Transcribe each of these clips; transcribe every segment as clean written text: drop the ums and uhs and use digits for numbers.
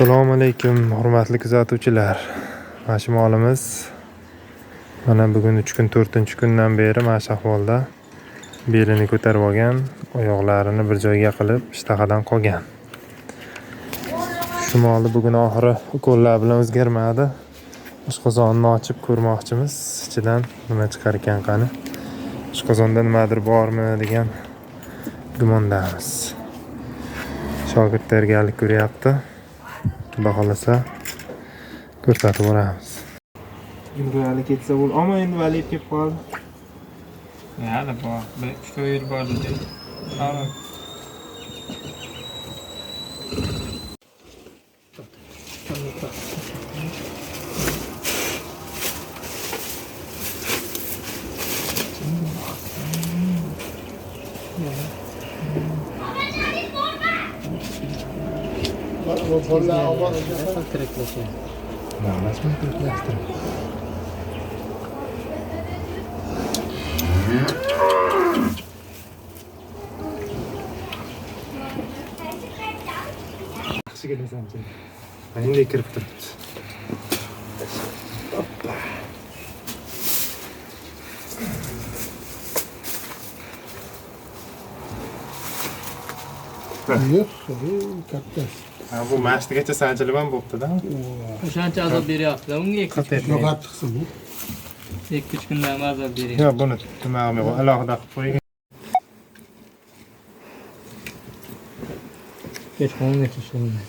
Assalomu alaykum hurmatli kuzatuvchilar. Mana shu molimiz mana bugun 3 kun 4-kundan beri mana shu ahvolda belini ko'tarib olgan, oyoqlarini bir joyga qilib ishtahadan qolgan. Shu molni bugun oxiri ukollar bilan o'zgarmadi. Oshqozonni ochib ko'rmoqchimiz, ichidan nima chiqar ekan qani. Oshqozonda nimadir bormi degan gumondamiz. Shogird tayyorgarlik ko'ryapti. Xudo xolasa ko'rsatib boramiz. Hali ketsa bo'l, ammo endi Valiyev kelib qoldi. Hali bor. Bir 3 yil bor dedi. Yaxshi kelasan. Endi kirib turibdi. Hoppa. Yo'q, katta. Ha, bu mashtigacha sanchilib ham bo'pti-da. O'shancha azob beryapti. Unga 2-3 kun. Yo'qotib chiqsin bu. 2-3 kundan azob beryapti. Yo'q, buni tumag'im yo'q, alohida qilib qo'ygan. Kechqurungacha ishlayman.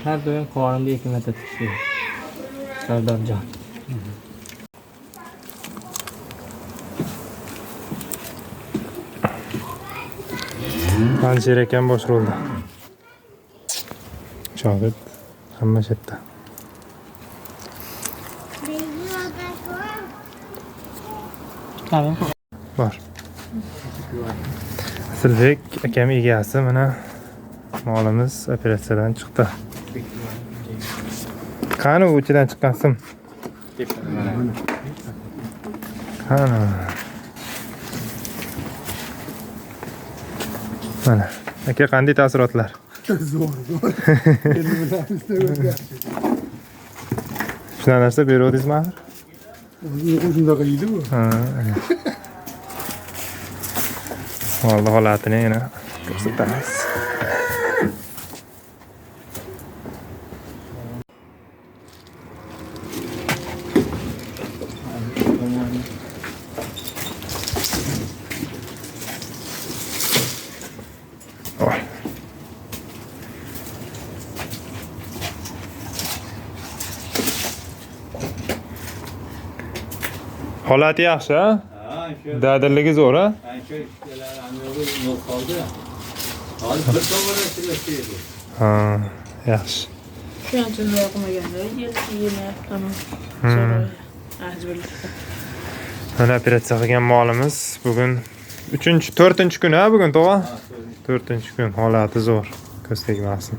Har doim qorinda 2 marta tishlaydi. Sardorjon. Panjshir akam bosh rolda. Shogird hamma shu yerda. Bor. Asilbek akam egasi mana molimiz operatsiyadan chiqdi. Qani u ichidan chiqqan sim? Qani. Mana aka, qanday taassurotlar? Zo'r, zo'r. Endi bilamiz o'zgardi. Shunaqa narsa beruvdingizmi axir? O'zi shunaqa yeydi-ku. Ha. Molni holatini yana ko'rsatamiz. Voy. Holati yaxshi, ha? Ha, shu Dadilligi zo'r, ha? shu ishlar amiri yo'q qoldi. Hozir bir to'g'ri ishlashdi. Ha, yaxshi. Shuning uchun yoqmaganda yemayapti. Majburlikda. Mana operatsiya qilgan molimiz bugun 3-4 kun, ha, bugun to'g'ri? 4-kun, holati zo'r. Ko'z tegmasin.